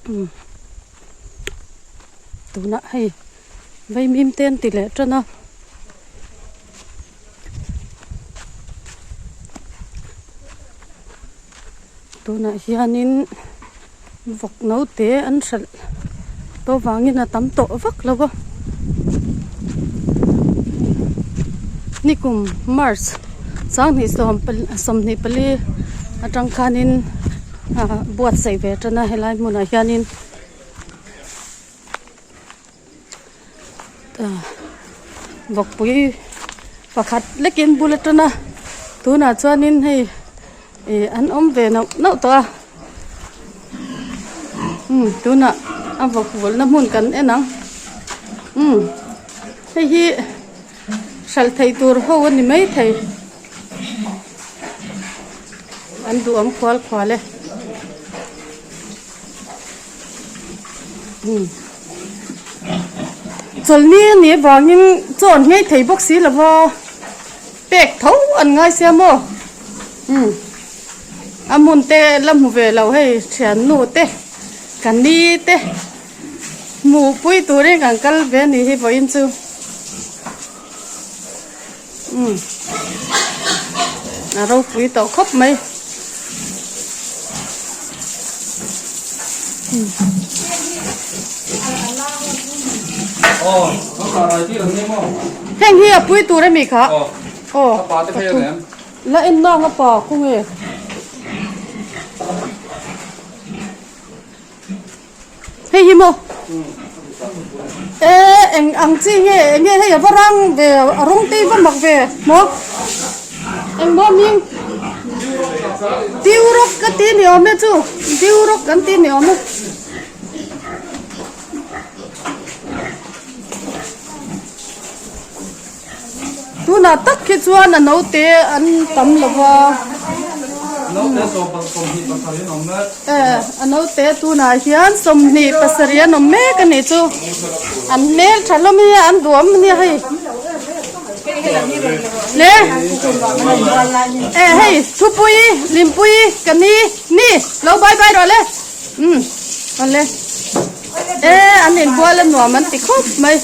Umm tunah hei vaimim te an ti leh tan a. Tunah hianin vawk naute an hralh tawh vangin a tam tawh vak lo a nikum march sanghnih sawm sawmhnih pali atang khanin ah buatsaih ve tan a helai hmunah hianin vawkpui pakhat lekin bul atana tunah chuanin hei ih an awm ve nauh nauh tawh a umm tunah a vawk vulhna hmun kan en ang umm hei hi hralh theih tur ho a ni maithei an duhawm khual khual e. Chawlhni a nih avangin chaw an nghei thei bawk si lo va, pek tho an ngai sia maw? Umm a hmun te la hmu ve lo hei thiannu te ka ni te hmuhpui turin kan kal ve a nih hi vawiin chu umm a ropui tawh khawp mai. Heng hi a pui tur ami kha aw la en nang a pa khawnge Hei hi maw e eng ang chi nge eng nge hei a va rang ve a rawng te hi va mak ve maw eng maw hming Diurok ka ti ni awm e chu Diurok kan ti ni awm e. Tunah tak khi chuan a naute an tam lo va. A naute tunah hian 27 an awm mek a nih chu. An hmel tha hlawm hi an duam a nia hei. Le e hei thupui limpui ka ni ni lo bye bye rawh le umm awle e an inbual a nuam an ti khawp mai.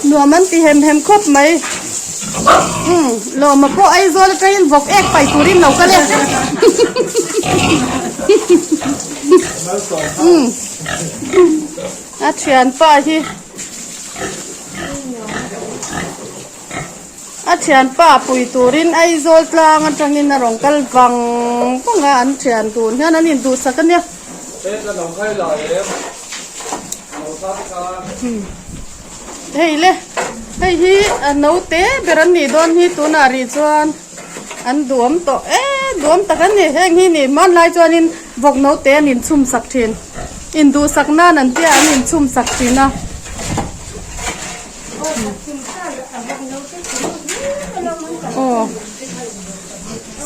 Nuam an ti hem hem khawp mai. Umm lawma pawh Aizawl atangin vawk ek pai turin lo kal e. Umm a thianpa hi a thianpa pui turin Aizawl tlang atangin a rawn kal vang vang a an thian dun hian an induhsak a nia. Hei le hei hi a naute ber an nih dawn hi tunah rih chuan an duam tawh e duam tak an ni heng hi ni hmanlai chuanin vawk naute an inchhum sak thin induhsak nan an tia an inchhum sak thin a. Aw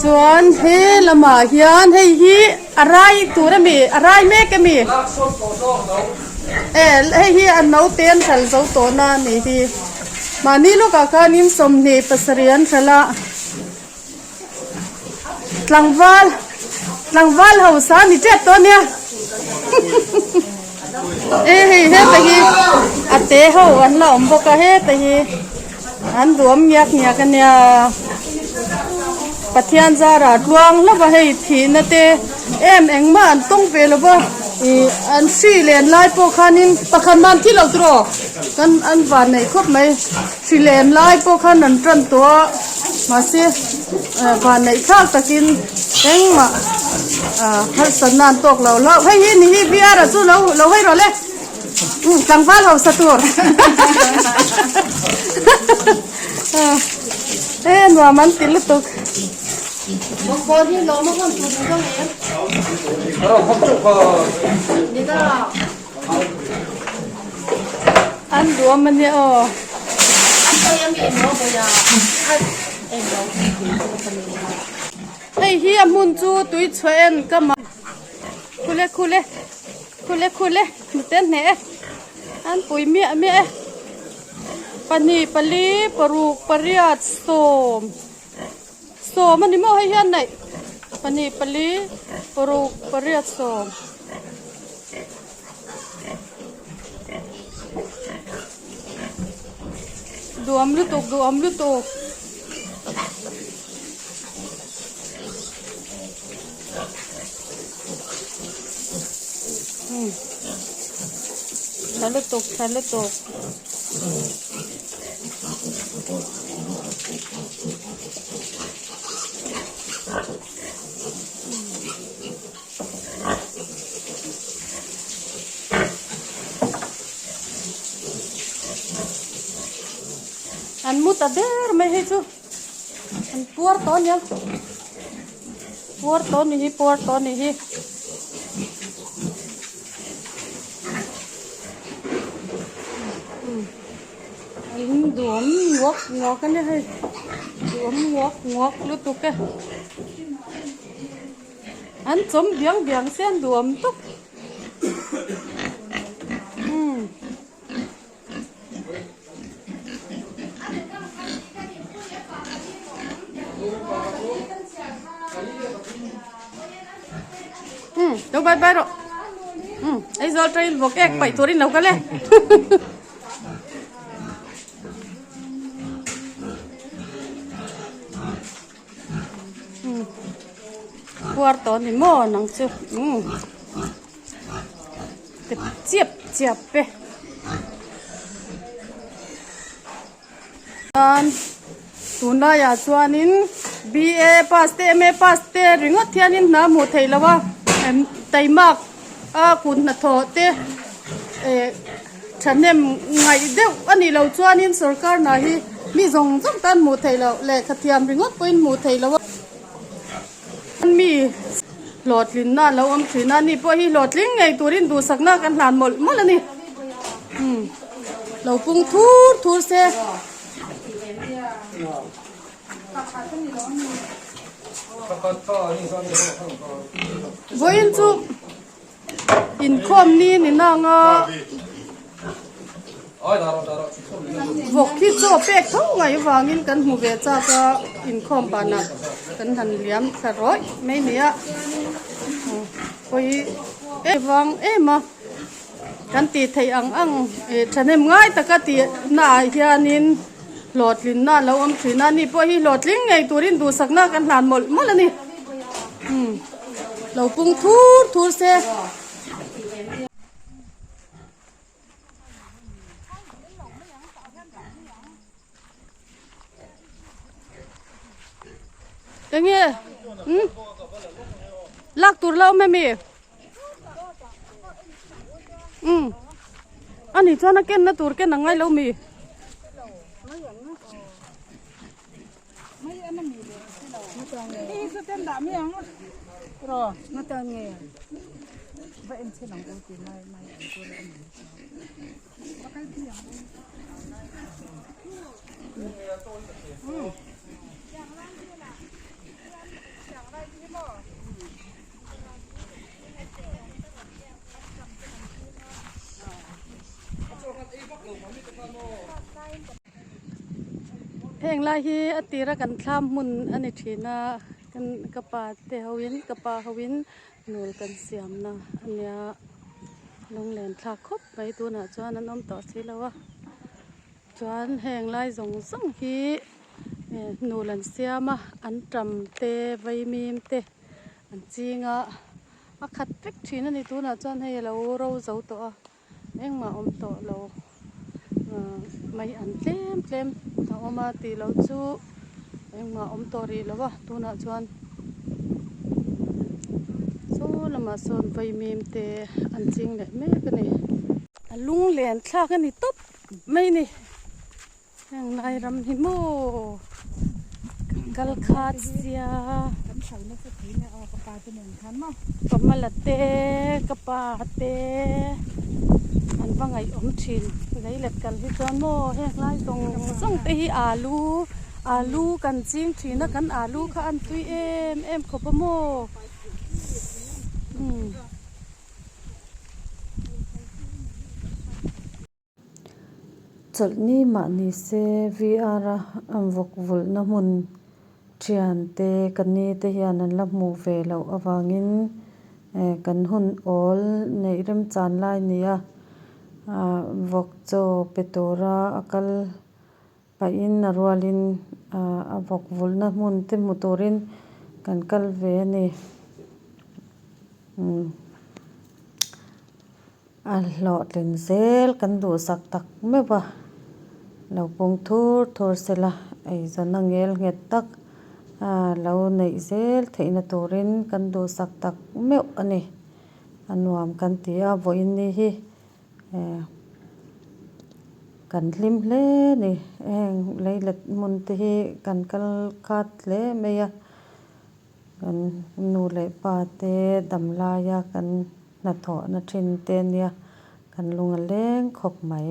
chuan he lamah hian hei hi a rai tur a mi a rai mek a mi e hei hi a naute an hralh zo tawh na a nih hi mahni lawkah khanin 27 an hralh a tlangval tlangval hausa a ni tep tawh a nia e hei heta hi a te ho an la awm bawk a heta hi an duam ngiak ngiak a nia Pathian zarah tluang hlauh a hei thihna te em engmah an tawng ve lo va ih an hri len lai pawh khanin pakhat man thi lo tiraw kan an van neih khawp mai. Hri lem lai pawh khan an tan tawh a mahse vanneih thlak takin engmah harsatna an tawk lo hlauh hei hi ni hi VR ah chu lo lo hawi rawh le tlangval hausa tur he nuam an ti lutuk. An duam a nia aw. Hei hi a hmun chu tui chhuah en ka ma khule khule khule khule mite hneh e an pui miah miah e pahnih pali paruk pariat sawm sawm a ni maw hei hian neih. Pahnih pali paruk pariat sawm. Duham lutuk duham lutuk. Tha lutuk tha lutuk. An mu ta der mai hei chu an puar tawh ania puar tawh a ni hi puar tawh a ni hi. An duam nguak nguak a nia hei duam nguak nguak lutuk e an chawm biang biang se an duam tawp umm. Umm lo bye bye rawh umm Aizawl train vawk ek paih turin lo kal e. Puar tawh a ni maw nang chu umm tep chiap chiap e chuan tunlaiah chuanin BA pass te MA pass te ringawt hianin hna hmuh theih loh a taimak a kut hnathawh te eh. Thahnem ngaih deuh a nih loh chuanin sorkar hna hi mi zawng zawng tan hmuh theih loh lehkha thiam ringawt pawhin hmuh theih loh a. Mi hlawhtlinna a lo awm thin a, ni pawh hi hlawhtling ngei turin duhsakna kan hlan mawlh mawlh a ni. Umm lo pung thur thur se. Vawiin chu. Inkhawm ni ni nang a vawk hi chaw pek tho ngaih avangin kan hmu ve chak a inkhawm banah kan han liam thla rawih mai ni a pawi em vang em a kan tih theih ang ang thahnem ngai taka tih naah hianin hlawhtlinna a lo awm thin a ni pawh hi hlawhtling ngei turin duhsakna kan hlan mawlh mawlh a ni. Lo pung thur thur se. Enge umm lak tur la awm em i umm ani chuan a kenna tur ken a ngai lo mi. Heng lai hi a tira kan thlam hmun a ni thin a kan ka pa te ho in ka pa ho in nul kan siam na a nia lunglen thlak khawp mai tunah chuan an awm tawh si lo a chuan heng lai zawng zawng hi nul an siam a an tam te vaimim te an ching a a khat vek thin a ni tunah chuan hei a lo ro zo tawh a. Engmah awm tawh lo mai an tlem tlem a awm a tih loh chu engmah awm tawh rih lo a tunah chuan saw lamah sawn vaimim te an ching leh mek a ni. A lunglen thlak a ni tawp mai a ni. Heng lai ram hi maw kan kal khat sia ka mala te ka pa te an va ngaihawm thin leilet kal hi chuan maw heng lai zawng zawng te hi alu alu kan ching thin a kan alu kha an tui em em khawp a maw umm. Chawlhni mah ni se VR a vawk vulhna hmun Thiante ka ni te hian an la hmuh ve loh avangin eh kan hun awl neih remchan lai a ni a ah vawk chaw pe tura a kal pahin a rualin ah a vawk vulhna hmun te hmu turin kan kal ve a ni umm a hlawhtlin zel kan duhsak tak meuh a lo pung thur thur sela eizawnna ngel nghet tak ah lo neih zel theih na turin kan duhsak tak meuh a ni a nuam kan ti a vawiin ni hi eh kan hlim hle a ni heng leilet hmun te hi kan kal khat hle mai a kan nu leh pa te dam laia kan hnathawhna thin te ania kan lung a leng khawp mai.